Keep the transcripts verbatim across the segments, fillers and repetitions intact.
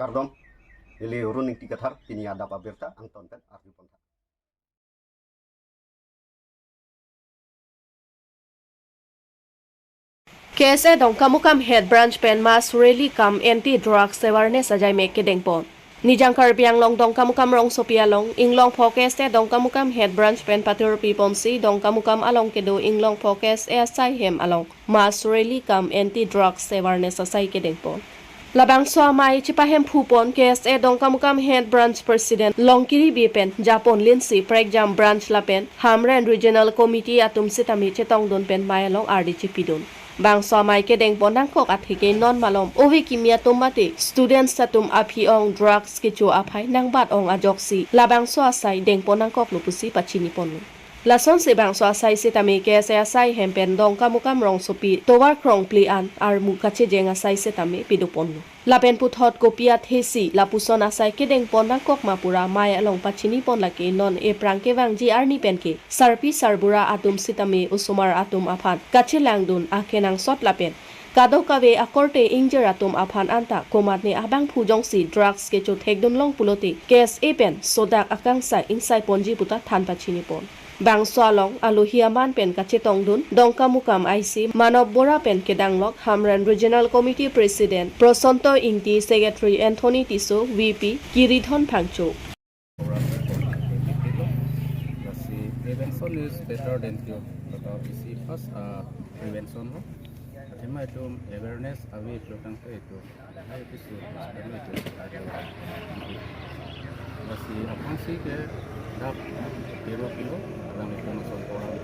Kardom, neli Run Ingti Kathar, pini adap abirta angton pen arju pon tha. K S A Dongkamukam Head Branch pen mass rally cum anti drugs awareness ajai mek kedeng pon. Nijang Karbi Anglong Dongkamukam rongsopi along, inglong pho K S A Dongkamukam Head Branch pen patirpi ponsi, Dongkamukam along kedo inglong pho K S A asai hem along mass rally cum anti drugs awareness asai kedeng pon. Labangso amei chepahemphu pon K S A Dongkamukam Head Branch President Longkiri Bey pen japon linsi prekjam branch lapen Hamren Regional Committee atum sitame chetongdun pen mei along ardi chepidun. Bangso amei kedeng pon nangkok atheke non malom ove kimi atum mate students atum aphi-ong drugs kecho aphai nangbat-ong ajoksi labangso asai deng pon nangkoklo pusi pachini ponlo. Lasonsi bangso asai sitame K S A asai hem pen Dongkamukam rongsopi tovar krongpli an armu kachejeng asai sitame pido ponlo. Lapen puthot kopi athesi lapuson asai kedeng pon nangkok ma pura mei along pachini pon lake non ephrang kevangji arni pen ke sarpi sarbura atum sitame osomar atum aphan kachelangdun akenangsot lapen kadokave akorte ingjir atum aphan anta komatne abangphu jongsi drugs kecho thekdun long pulote K S A pen sodak akangsai ingsai ponji puta than pachini pon. Bangso along alohi aman pen kachetongdun Dongkamukam I C Manob Bora pen kedanglok Hamren Regional Committee President Prosanto Ingti, Secretary Anthony Tisso, V P Kiridhon Phangcho. Lasi prevention is better than cure. Kata isi first, uh, prevention lo. Athema itum awareness ave itum tangte itum. Hai itum su, itum su. Lasi aphansi ke dak kilo kilo, alang itum ason orang.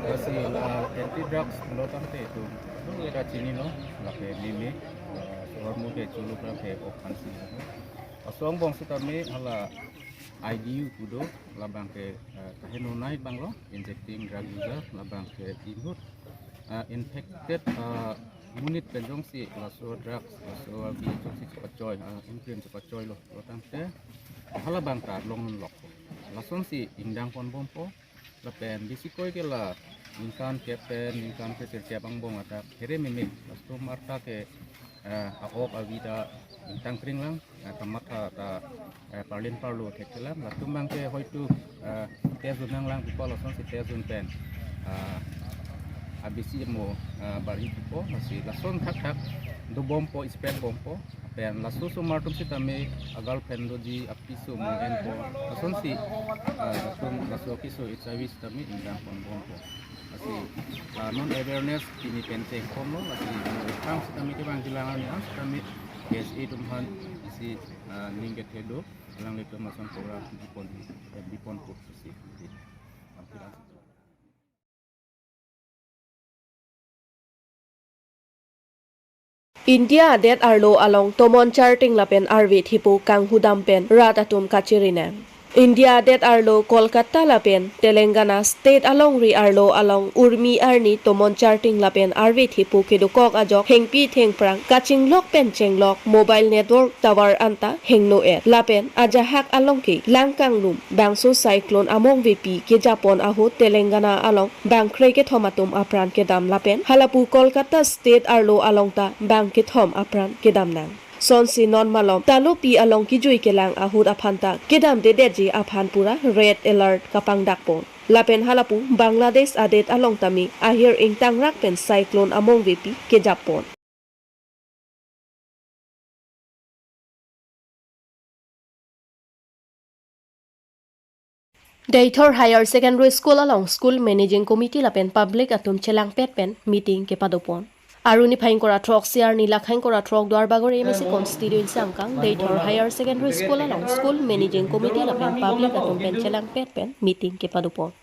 Lasi, uh, anti drugs lo tangte itum. Lo kita chinilo, lake lili, uh, suarmu ke chulu ke aphansi. Laso angbong sitame hala I D U pu do, labang ke, eh, kahenonei abang lo, injecting drug user, labang ke inhut, eh, infected, eh, monit pen jongsi laso drugs, laso abi jongsi chepachoi, eh, ingkrim chepachoi lo, lo tangte halabang ta longlok. Lasonsi ingdang ponbompo, lapen bisi koi ke la ningkan kep pen, ningkan kep pen kep angbong adak here meme, laso marta ke, eh, a-ok avi ta ingtang kring lang, eh, kamatha ta, eh, parlin parlo thekthelang, latum abang ke hoitu, eh, test dun nanglang pupa lasonsi test dun pen, eh, abisi mo, eh, bari pupo, lasi lason thakthak dobompo, spread bompo, pen laso osomar atum sitame a-girlfriend doji, apiso mo enpo, lasonsi, eh, latum laso apiso H I V sitame ingdang ponbompo. Lasi, ah, non awareness pini pen chengponlo, lasi, ah, tang sitame kevang kelang arni an sitame K S A atum aphan isi, ah, ning kethe do, alanglitum lason program bipon, eh, bipon kok si. India adet arlo along tomon charting lapen arve thepo kanghudam pen rat atum kachiri nang. India adet arlo Kolkata lapen Telangana state alongri arlo along urmi arni tomon charting lapen arve thepo kedokok ajok thengpi thengphrang kachinglok pen chenglok mobile network tower anta hingno-et lapen ajahak along ke lang kanglum bangso cyclone amongvepi kejapon ahut Telangana along bangkre kethom atum apran kedam lapen halapu Kolkata state arlo along ta bang kethom apran kedam nang. Sonsi non malom talopi along kejui kelang ahut aphan ta kedamdedetji aphan pura red alert kapangdakpon. Lapen halapu Bangladesh adet along tame ahir ingtangrak pen cyclone amongvepi kejapon. Deithor Higher Secondary School along School Managing Committee lapen public atum chelangpet pen meeting kepadopon. Arni phai ingkoi ra throksi arni lakhai ingkoi ra throk Duarbagori M A C constituency angkang Deithor Higher Secondary School along School Managing Committee lapen public atum pen chelangpet pen meeting kepadopon.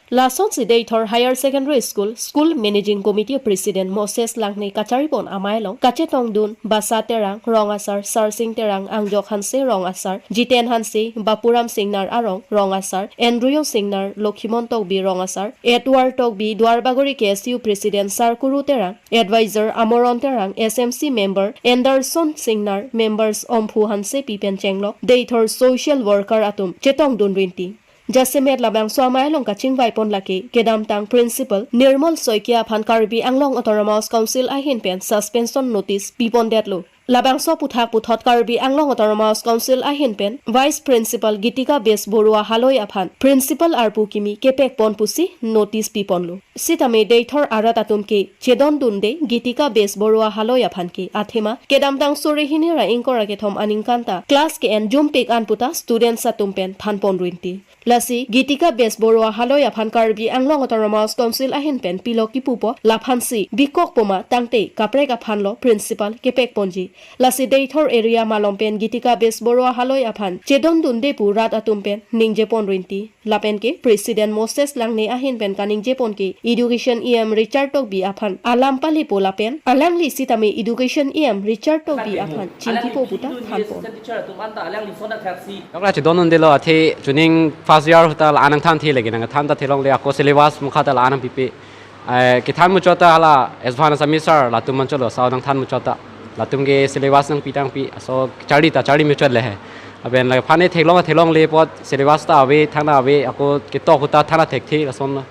Lasonsi Deithor Higher Secondary School, School Managing Committee President Moses Langne kacharipon amei along kachetongdun Basa Terang, Rong Asar Sarsing Terang, Angjok Hanse, Rong Asar Jiten Hanse, Bapuram Singnar Arong, Rong Asar Andrew Singnar, Lokhimon Tokbi, Rong Asar Edward Tokbi, Duarbagori K S U President Sarkuru Terang, Advisor Amoron Terang, S M C Member Anderson Singnar, Members Omphu Hansepi pen chenglok Deithor Social Worker atum chetongdun rinti. Jasemet labangso amei along kachingvaipon lake kedamtang Principal Nirmal Saikia aphan Karbi Anglong Autonomous Council ahin pen suspension notice pipondetlo. Labangso aputhak puthot Karbi Anglong Autonomous Council ahin pen Vice Principal Gitika Bes Borua haloi aphan Principal arpu kimi kepek pon pusi notice pi ponlo. Sitame deithor arat atum ke chedondunde Gitika Bes Borua haloi aphan ke athema kedamtang suri hini ra ingkoi ra kethom aningkan ta class ke-en jumpik an puta students atum pen than pon rinti. Lasi Gitika Bes Borua haloi aphan Karbi Anglong Autonomous Council ahin pen pilo kipu po, laphansi bikok poma tangte kaprek aphan lo principal kepek ponji. Lasi deithor area malom pen Gitika Bes Borua haloi aphan chedondunde pu rat atum pen ningje pon rinti. Lapen ke President Moses Langne ahin pen kaningje pon ke Education E M Richard Tokbi aphan alam palipo lapen alangli sitame Education E M Richard Tokbi aphan chingkipo puta than pon. Dokra chedondundelo athe chuning first year ahut ta la-an nangthan the lagi nangthan ta thelongle, ako syllabus mukha ta la-an nangpipe. Eh, kethan muchot ta hala S Bhan Assamese sir latum manchotlo, sao nangthan muchot ta. Latum ke syllabus nangpi tangpi, aso charli ta charli muchot le he. Lapen laphan theklong theklongle apot syllabus ta ave, than ave, ako ketok ahut ta than thekthe lason lo.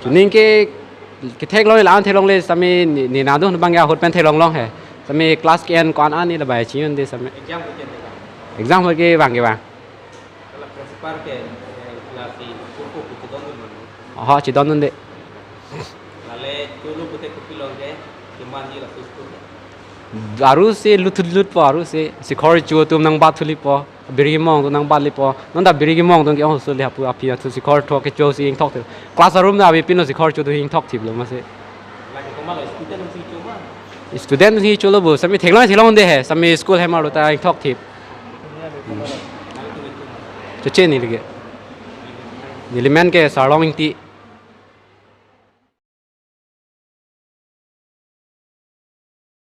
Chuning ke ketheklongle, la-an theklongle, sitame ne, ne nangdun abang ke ahut pen theklong long he. Sitame class ke-en ko-an an ni la bai chiyunde sitame. Exam ke vang ke vang. Kalau principal ke, eh, lasi kuku kuku don dun manu. Aha, chedondunde. Lale cholo pute kupi long ke, cuman di lasi school ke. Aru si lut lut po, aru si sikhor cho atum nangbat thulipo, biri kemong atum nangbat lipo. Non ta biri kemong atum ke-ong suli hapu aphi athu sikhor tho kecho si ingthok the. Class room na ave pinlo sikhor cho atum ingthok thiplo masi. Lagi koma lo student si cho ma. Student si cholo bo, sitame theklong theklongde he, sitame school hem arlo ta ingthok thip. Choche neli ke. Neli men ke Sarlong Ingti.